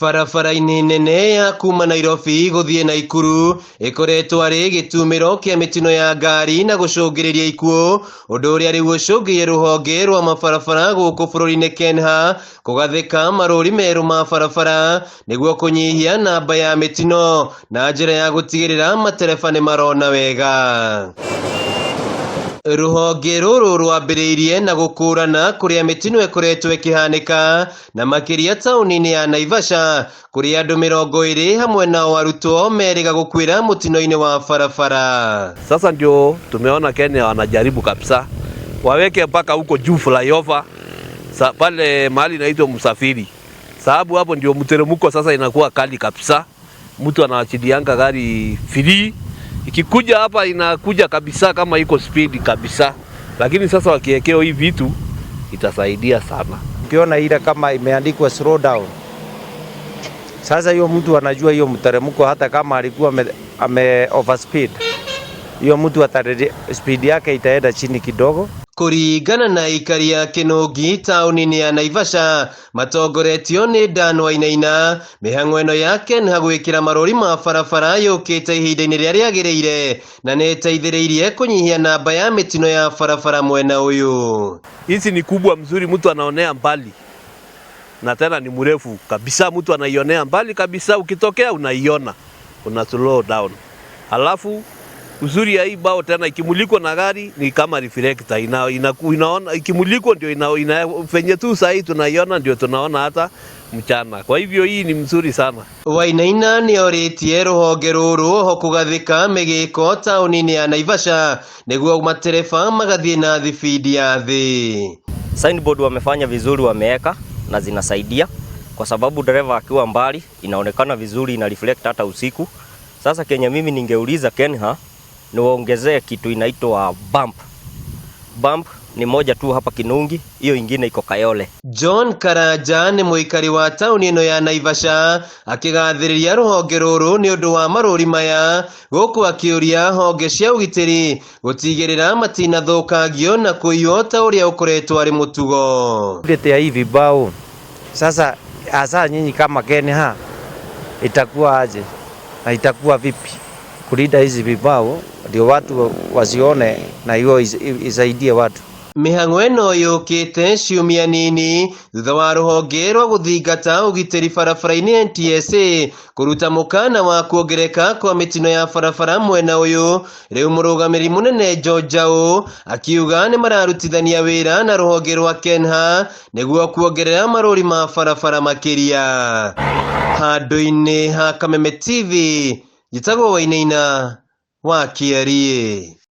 Barabara-inĩ nene ya kuma Nairobi gũthiĩ Naikuru ĩkoretwo arĩ gĩtumĩro kĩa mĩtino ya ngari na gũcũngĩrĩria ikuũ, ũndũ ũrĩa rĩu ũcũngĩire rũhonge rwa mabarabara gũkũ bũrũri-inĩ KENHA kũgathĩka marũri merũ ma barabara nĩguo kũnyihia namba ya mĩtino na njĩra ya gũtigĩrĩra matereba nĩ marona wega. Rũhonge rũrũ rwambĩrĩirie na gũkũrana kũrĩa mĩtino ĩkoretwo ĩkĩhanĩka na makĩria taũni-inĩ ya Naivasha kũrĩa andũ 20 hamwe nao arutwo merĩga gũkuĩra mũtino-inĩ wa barabara. Sasa ndio tumeona Kenya wanajaribu kabisa waweke mpaka huko juu flyover pale mahali inaitwa Msafiri, sababu hapo ndio mteremko sasa inakuwa kali kabisa. Mtu anawachilianga gari free, ikikuja hapa inakuja kabisa kama iko speed kabisa, lakini sasa wakiwekewa hii vitu itasaidia sana. Ukiona ile kama imeandikwa slow down, sasa hiyo mtu anajua hiyo mteremko, hata kama alikuwa ame overspeed, hiyo mtu ataredi, speed yake itaenda chini kidogo. Kũringana na aikari a Kĩnũngi taũni-inĩ ya Naivasha matongoretio nĩ Dan Wainaina, mĩhang'o ĩno ya KENHA gwĩkĩra marũri ma barabara yũkĩte ihinda-inĩ rĩrĩa rĩagĩrĩire na nĩ ĩteithĩrĩirie kũnyihia namba ya mĩtino ya barabara mwena ũyũ. Hizi ni kubwa mzuri, mtu anaonea mbali na tena ni mrefu kabisa, mtu anaionea mbali kabisa, ukitokea unaiona, una slow down. Alafu uzuri ya hii bao tena ikimulikwa na gari ni kama reflector inaona ikimulikwa ndio ina venye tu sahii tunaiona ndio tunaona hata mchana. Kwa hivyo hii ni mzuri sana. Wainaina nĩ orĩtie rũhonge rũrũ oho kũgathĩka mĩgĩko taũni-inĩ ya Naivasha nĩguo matereba magathiĩ na thibindi ya thĩ. Signboard wamefanya vizuri, wameweka na zinasaidia kwa sababu dereva akiwa mbali inaonekana vizuri, ina reflect hata usiku. Sasa kenye mimi ningeuliza KENHA ni waongezee kitu inaitwa bump. Bump ni moja tu hapa Kinungi, hiyo ingine iko Kayole. John Karanja nĩ mũikari wa taũni ĩno ya Naivasha akĩgathĩrĩria rũhonge rũrũ nĩ ũndũ wa marũri maya gũkũ akĩũria honge cia ũgitĩri gũtigĩrĩra matinathũkangio na kũiywo ta ũrĩa ũkoretwo arĩ mũtugo. Letea hii vibao sasa, hasa nyinyi kama KENHA itakuwa aje na itakuwa vipi kulinda hizi vibao ndio watu wasione na hiyo isaidie watu. Mĩhang'o ĩno yũkĩte ciumia nini thutha wa rũhonge rwa gũthingata ũgitĩri barabara-inĩ NTSA kũruta mũkana wa kuongereka kwa mĩtino ya barabara mwena ũyũ. Rĩu mũrũgamĩrĩri mũnene George Njau akiuga nĩ mararutithania wĩra na rũhonge rwa KENHA nĩguo kuongerera marũri ma barabara makĩria. Handũ-inĩ ha Kameme TV, njĩtagwo Wainaina wa Kĩariĩ.